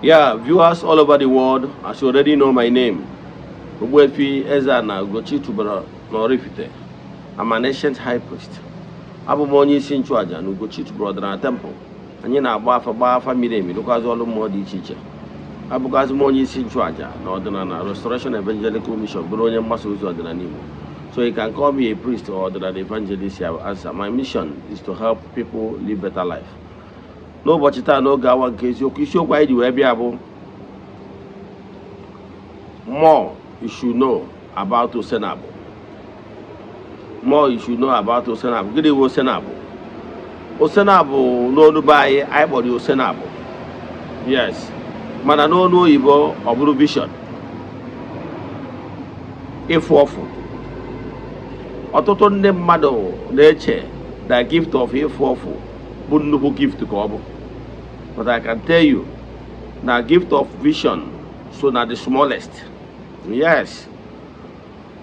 Yeah, viewers all over the world, as you already know my name, Ogbuefi Eze-Ana Ugochi tubelu n'Oraifite. I'm an ancient high priest. Abụ m onye isi nchụaja na Ugochi tubelu ọdịnala temple. Anyị na-agba afa, gbaa afa miri emi, rụkwazị ọrụ mmụọ dị iche iche. Abụkwazị m onye isi nchụaja na ọdịnala Restoration Evangelical Mission, bụrụ onye mgbasa ozi ọdịnala Igbo. So you can call me a priest or ọdịnala evangelist, I will answer. My mission is to help people live better life. N'ụbọchị taa, n'oge awa nke eziokwu, isiokwu anyị ji wee bịa bụ "More you should know about Osenabụ". More you should know about Osenabụ. Gịnị bụ Osenabụ? Osenabụ n'olu be anyị, anyị kpọrọ ya Osenabụ, yes, mana n'olu oyibo ọ bụrụ vision, ịfụ ọfụ. Ọtụtụ ndị mmadụ na-eche na gift of ịfụ ọfụ bụ nnukwu gift ka ọ bụ, but I can tell you na gift of vision so na the smallest. Yes,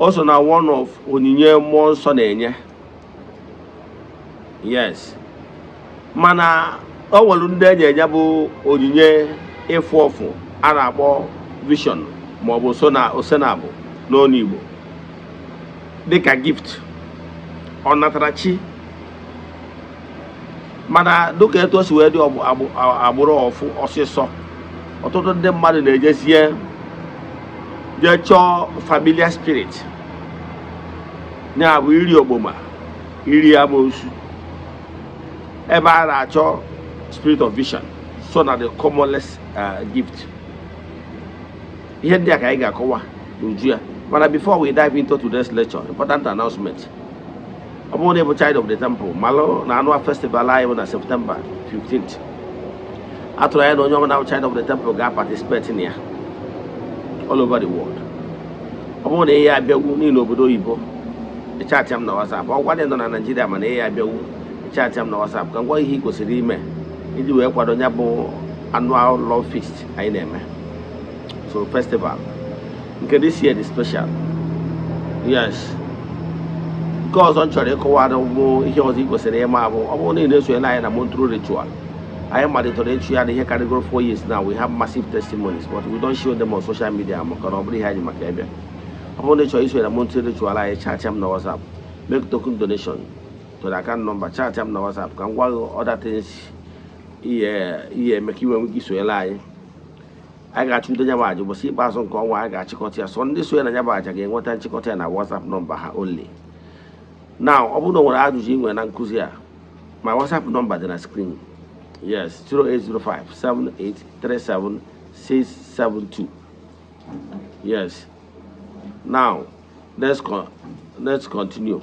o so na one of onyinye mmụọ nsọ na-enye, yes, mana o nwere ndị enye enye bụ onyinye ịfụ ọfụ a na-akpọ vision maọbụ so na osenabụ n'ọnụ Igbo dịka gift ọ natara chi. Mana dịka etu o si wee dị agbụrụ ọfụ ọsịsọ, ọtụtụ ndị mmadụ na-ejezie jee chọọ familiar spirit, ya bụ iri ogboma, iri amoosu, ebe a na-achọ spirit of vision so na the commonest gift. Ihe ndị a ka anyị ga-akọwa n'uju ya. Mana before we dive into today's lecture, important announcement. Ọ bụrụ na ị bụ child of the temple, malụ na annual festival anyị bụ na September 15th. Atụrụ anya na onye ọbụla bụ child of the temple ga-participate na ya all over the world. Ọ bụrụ na ihe abịagwu niile obodo oyibo, ịchatị m na WhatsApp. Ọgwa dị nọ na Naijiria, mana ihe abịagwu, ịchatị m na WhatsApp ka m gwa ihe ị kwesịrị ime iji wee kwado ya bụ annual love feast anyị na-eme. So festival nke this year dị special, yes. Nke ọzọ m chọrọ ịkọwa bụ ihe ọzọ ị kwesịrị ịma bụ, ọ bụrụ na ị na-esonyere anyị na monthly ritual anyị malitere ịchụ ya na ihe karịgoro 4 years now, we have massive testimonies, but we don't show them on social media maka na ọ bụrụ ihe anyị maka ebe. Ọ bụrụ na ị chọrọ isonye na monthly ritual anyị, chat m na WhatsApp, make token donation to the account number, chat m na WhatsApp ka m gwa gị other things ihe ihe eme ka iwe nwee ike isonyere anyị. Anyị ga-achụdo nya bụ aja ụbọchị ikpeazụ nke ọnwa. Anyị ga-achịkọta ya, sọ ndị sonye na nya bụ aja ga-enweta nchịkọta ya na WhatsApp nọmba ha only. Now, ọ bụrụ na o nwere ajụjụ ị nwere na nkụzi a, my WhatsApp nọmba dị na screen, yes, 0805 7837 672. Yes, now let's continue.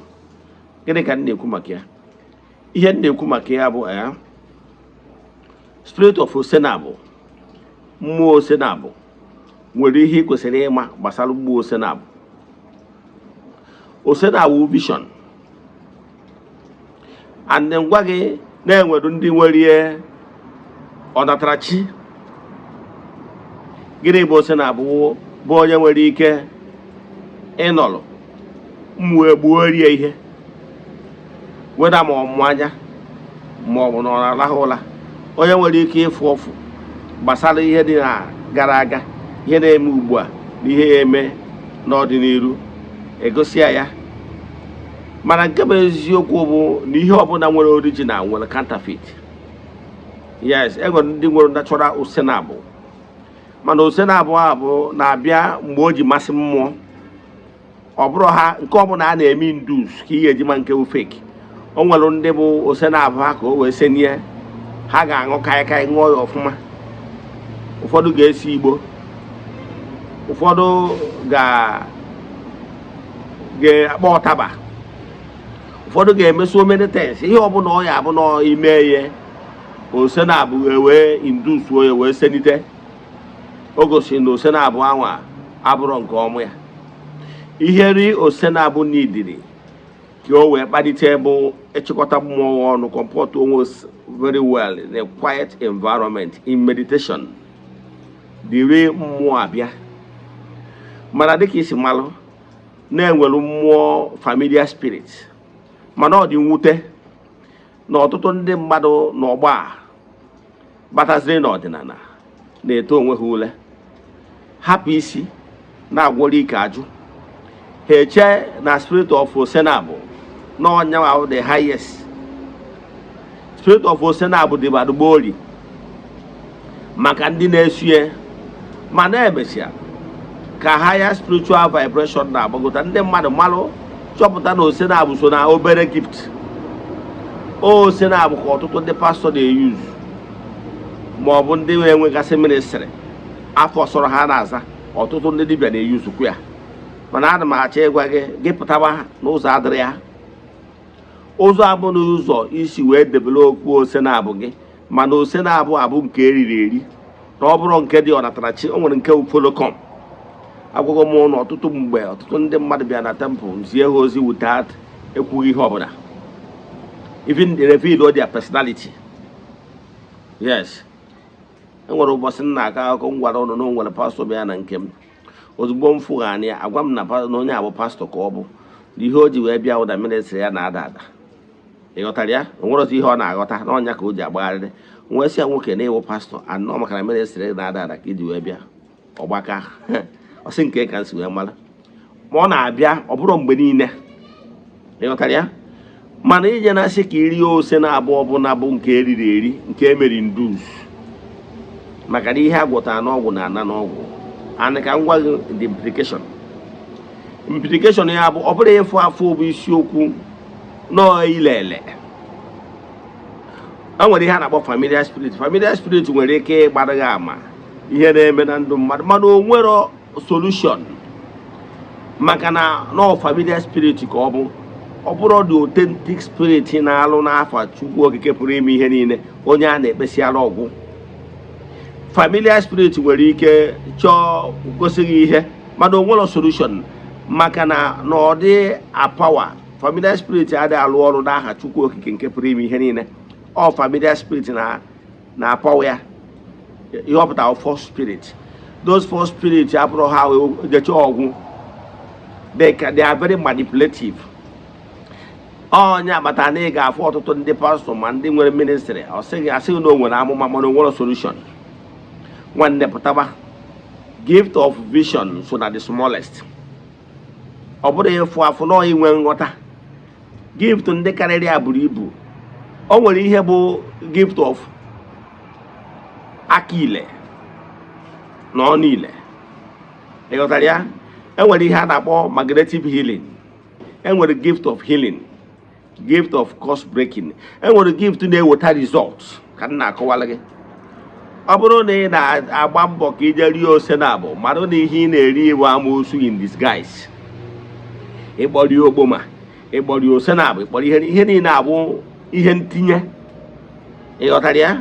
Gịnị ka m na-ekwu maka ya? Ihe m na-ekwu maka ya bụ spirit of Osenabụ, mmụọ Osenabụ. Nwere ihe ị kwesịrị ịma gbasara mmụọ Osenabụ. Osenabụ vision, and ngwa gị na-enwere ndị nwere ihe ọnatarachi. Gịnị bụ Osenabụ? Bụ onye nwere ike ịnọrọ mmụọ egbuo rie ihe weda, ma ọ mụ anya ma ọ bụ na ọ na-arahụ ụra, onye nwere ike ịfụ ọfụ gbasara ihe dị na gara aga, ihe na-eme ugbu a na ihe ya eme n'ọdịnihu, egosia ya. Mana nke bụ eziokwu bụ na ihe ọbụla nwere original nwere counterfeit. Yes, e nwere ndị nwere natural osenabụ, mana osenabụ a bụ na-abịa mgbe o ji masị mmụọ. Ọ bụrụ ha nke ọbụla a na-eme induce ka ị ga-eji ma nke bụ fake. O nwere ndị bụ osenabụ ha ka o wee senie, ha ga-aṅụ kaikai, ṅụọ ya ọfụma. Ụfọdụ ga-esi igbo, ụfọdụ ga-akpọ ụtaba, ụfọdụ ga-eme so many things. Ihe ọbụla ọ ya abụ na ime ihe osenabụ wee indusuo ya wee senite, o gosiri na osenabụ anwa abụrụ nke ọmụ ya. Ihe ri osenabụ nidiri ka o wee kpalite bụ ịchịkọta mmụọ ọnụ, comport onwe very well in a quiet environment in meditation, dịrị mmụọ abịa. Mana dịka isi malụ na-enwere mmụọ familiar spirit, mana ọ dị mwute na ọtụtụ ndị mmadụ n'ọgbọ a bataziri n'ọdịnala. Na-eto onwe ha ule, hapụ isi na-agwọrọ ike ajụ ha, eche na spirit of osenabụ na ọnyanwa the highest spirit of osenabụ dịbadugbooli maka ndị na-esie. Mana emesịa ka higher spiritual vibration na-agbagota, ndị mmadụ malụ chọpụta na osenabụ so na obere gift. Osenabụ ka ọtụtụ ndị pastọ na-eyuzu, ma ọ bụ ndị na-enwegasị ministry afọ sọrọ ha na-aza. Ọtụtụ ndị dibịa na-eyuzukwu ya. Mana ana m achọ ịgwa gị, gị pụtawa n'ụzọ adịrị ya. Ụzọ abụ n'ụzọ isi wee debere okwu osenabụ gị, mana osenabụ abụ nke eriri eri na ọ bụrụ nke dị ọnatarachi. O nwere nke folocom agwago m ụnụ ọtụtụ mgbe. Ọtụtụ ndị mmadụ bịa na temple, zie ha ozi without ekwughị ihe ọbụla, even they reveal their personality. Yes, enwere ụbọchị m na-akọ akụkọ m gwara ụnụ na o nwere pastọ bịa na nke m. Ozugbo m fụghana ya, agwa m na onye a bụ pastọ ka ọ bụ, na ihe o ji wee bịa ụda ministry ya na-ada ada. Ị ghọtara ya? O nwere otu ihe ọ na-aghọta na ọnya ka o ji agbagharịrị. Nwee sị ya, nwoke, na ịwụ pastọ anọ, maka na ministry na-ada ada ka iji wee bịa ọgbaka. Ọ sị nke ka m si wee mara ma ọ na-abịa, ọ bụrụ mgbe niile. Ị ghọtara ya? Mana ije na-asị ka iri ose na abụọ ọbụla bụ nke eriri eri, nke emeri nduz, maka na ihe a gwọtara n'ọgwụ na-ana n'ọgwụ. And ka m gwa gị the implication ya bụ, ọ bụrụ ịfụ afọ bụ isiokwu nọọ ilele. E nwere ihe a na-akpọ familiar spirit. Familiar spirit nwere ike ịgbara gị ama ihe na-eme na ndụ mmadụ, mana o nwero solution, maka na nọọ familiar spirit ka ọ bụ. Ọ bụrụ the authentic spirit na-alụ n'afa Chukwu Okike pụrụ ime ihe niile, onye a na-ekpesiara ọgwụ. Familiar spirit nwere ike chọọ gosi gị ihe, mana o nwero solution, maka na ọ dị a power. Familiar spirit adịghị alụ ọrụ n'aha Chukwu Okike nke pụrụ ime ihe niile. Ọ familiar spirit na power ya, ihe ọ pụtara false spirit. Those false spirit abụrụ ha jecha ọgwụ. They are very manipulative. Onye agbata na ị ga-afụ ọtụtụ ndị pastọ ma ndị nwere ministry, ọ sịghị asịghị na o nwere amụma, mana o nwere solution. Nwanne, pụtaba. Gift of vision so na the smallest. Ọ bụrụ ịfụ afụ na inwe nghọta, gift ndị karịrị ya buru ibu. O nwere ihe bụ gift of aka ile na ọnụ ile. Ị ghọtara ya? Enwere ihe a na-akpọ magnetic healing, enwere gift of healing, gift of curse breaking, enwere gift na-eweta result. Ka m na-akọwara gị, ọ bụrụ na ị na-agba mbọ ka ije rie ose na abụ, mara na ihe ị na-eri bụ amoosu in disguise. Ịkpọrọ ogboma, ịkpọrọ ose na abụ, ịkpọrọ ihe niile abụ ihe ntinye. Ị ghọtara ya?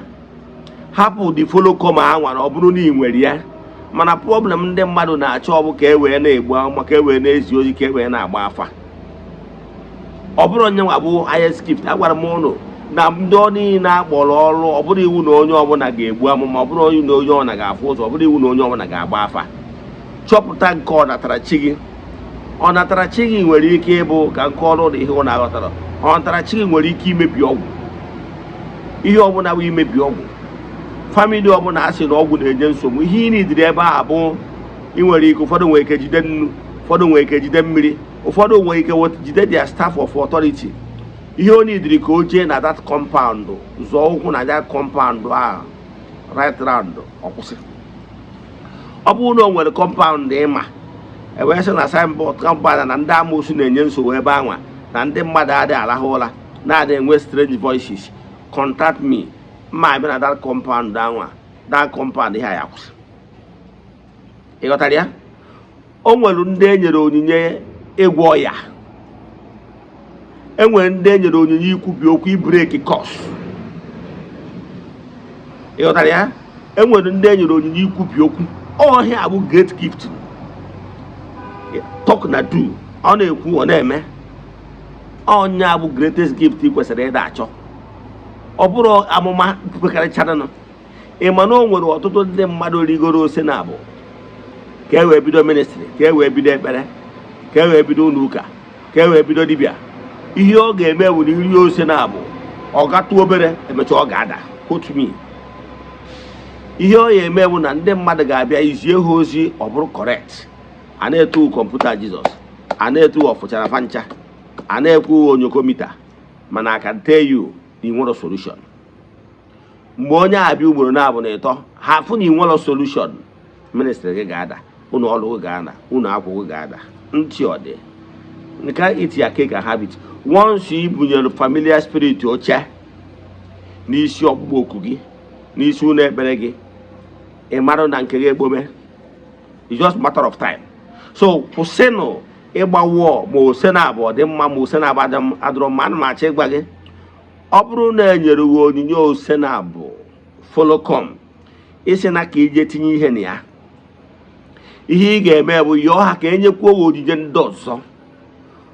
Hapụ the follow come anwa na ọ bụrụ na ị nwere ya. Mana problem ndị mmadụ na-achọ ọ bụ ka e wee na-egbu amụma, ka e wee na-ezi ozi, ka e wee na-agba afa. Ọ bụrụ onye nwa bụ highest gift. Agwara m ụnụ na ndị ọ niile akpọrọ ọrụ, ọ bụrụ iwu na onye ọbụla ga-egbu amụma, ọ bụrụ iwu na onye ọbụla ga-afụ ụzọ, ọ bụrụ iwu na onye ọbụla ga-agba afa. Chọpụta nke ọnatara chi gị. Ọnatara chi gị nwere ike ịbụ ka nke ọrụ na ihe ọ na-aghọtara. Ọnatara chi gị nwere ike imebi ọgwụ, ihe ọbụla bụ imebi ọgwụ. Family ọbụla a sị na ọgwụ na-enye nsogbu, ihe ị nidiri ebe a bụ ị nwere ike, ụfọdụ nwere ike jide nnu, ụfọdụ nwere ike jide mmiri, ụfọdụ nwere ike jide their staff of authority. Ihe o nidiri ka o jee na that compound, zọọ ụkwụ na that compound ahụ right round, ọ kwụsị. Ọ bụrụ na o nwere compound ịma ewee sị na signboard compound na ndị amoosu na-enye nsogbu ebe anwa, na ndị mmadụ adịghị arahụ ụra, na-adị enwe strange voices, contact me. Mma abịa na that compound anwa, that compound ihe a ya kwụsị. Ị ghọtara ya? O nwere ndị e nyere onyinye ịgwọ ọya, e nwere ndị e nyere onyinye ikwubi okwu, i break curse. Ị ghọtara ya? E nwere ndị e nyere onyinye ikwubi okwu. Ọhịa bụ great gift, talk na do. Ọ na-ekwu, ọ na-eme. Ọnya bụ greatest gift ị kwesịrị ịda achọ. Ọ bụrụ amụma pekarịcharanụ, ị ma na o nwere ọtụtụ ndị mmadụ rigoro ose na abụ ka e wee bido ministry, ka e wee bido ekpere, ka e wee bido ụlọ ụka, ka e wee bido dibịa. Ihe ọ ga-eme bụ na iri ose na abụ, ọ gatụ obere, emechaa ọ ga-ada. Quote me. Ihe ọ ya eme bụ na ndị mmadụ ga-abịa izie ha ozi, ọ bụrụ correct. A na-etu kọmputa Jizọs, a na-etu ọfụchara fancha, a na-ekwu onyokomita, mana I can tell you na ị nwere solution. Mgbe onye abịa ugboro na-abụ na ịtọ, ha afụ na ị nwere solution, ministry gị ga-ada, ụlọ ọrụ gị ga-ada, ụlọ akwụkwọ gị ga-ada. Ntị ọ dị nke eat ya cake and have it. Once ị bunyere familiar spirit oche n'isi ọkpụkpọ oku gị, n'isi ụlọ ekpere gị, ị mara na nke gị ekpome. It's just matter of time. So kwụsịnụ ịgba wụọ ma ose na abụọ dị mma, ma ose na abụ adịrọ mma. Ana m achọ ịgwa gị, ọ bụrụ na enyere gị onyinye ose na abụ folocom, isi na ka ije tinye ihe na ya, ihe ị ga-eme bụ yọọ ha ka enyekwuo gị onyinye ndị ọzọ,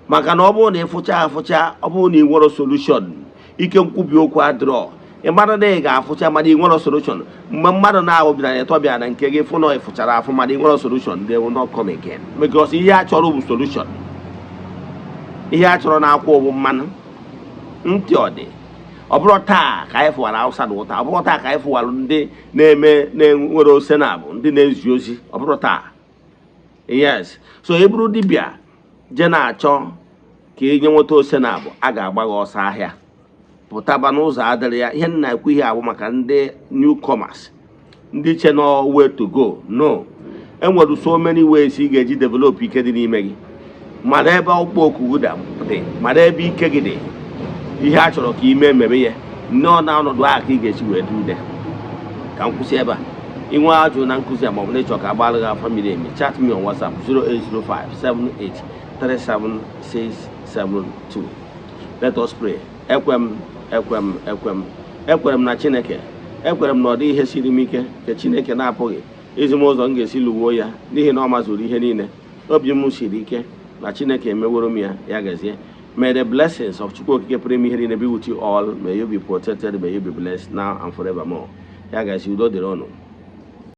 maka na ọ bụrụ na ịfụcha afụcha, ọ bụrụ na ị nwere solution, ike nkwubi okwu adịrọ. Ị mara na ị ga-afụcha mana ị nwere solution. Mgbe mmadụ na-ahụ bịara ịtọ bịara na nke gị, fụ na ị fụchara afụ mana ị nwere solution, they will not come again, because ihe a chọrọ bụ solution. Ihe a chọrọ na-akwụ bụ mmanụ. Ntị ọ dị. Ọ bụrụ taa ka anyị fụwara Hausa na ụta, ọ bụrụ taa ka anyị fụwara ndị na-eme na-enwere ose na abụ, ndị na-ezi ozi, ọ bụrụ taa. Yes, so ị bụrụ dibịa je na-achọ ka ị nye nweta ose na abụ, a ga-agba gị ọsọ ahịa, pụtaba n'ụzọ adịrị ya. Ihe m na-ekwu ihe abụ maka ndị newcomers, ndị che no way to go. No, enwere so many ways ị ga-eji develop ike dị n'ime gị. Mara ebe ọkpụkpọ oku gị dị, mara ebe ike gị dị. Ihe a chọrọ ka ime mebe ya nnọọ na ọnọdụ ahụ ka ị ga-esi wee dị ude. Ka m kwụsị ebe a. Inwe ajụ na nkụzi a, maọbụ na ịchọ ka agbalị gị afa miri emi, chat me on WhatsApp 0805 7837672. Let us pray. Ekwe m, ekwe m, ekwe m, ekwere m na Chineke. Ekwere m na ọ dị ihe siri m ike nke Chineke na-apụghị izi m ụzọ m ga-esi lụwuo ya, n'ihi na ọ mazuru ihe niile. Obi m siri ike na Chineke emeworo m ya. Ya gazie. May the blessings of Chukwu Okike pụrụ ime ihe niile be with you all. May you be protected, may you be blessed now and forevermore. Ya gazie, udo dịrị ụnụ.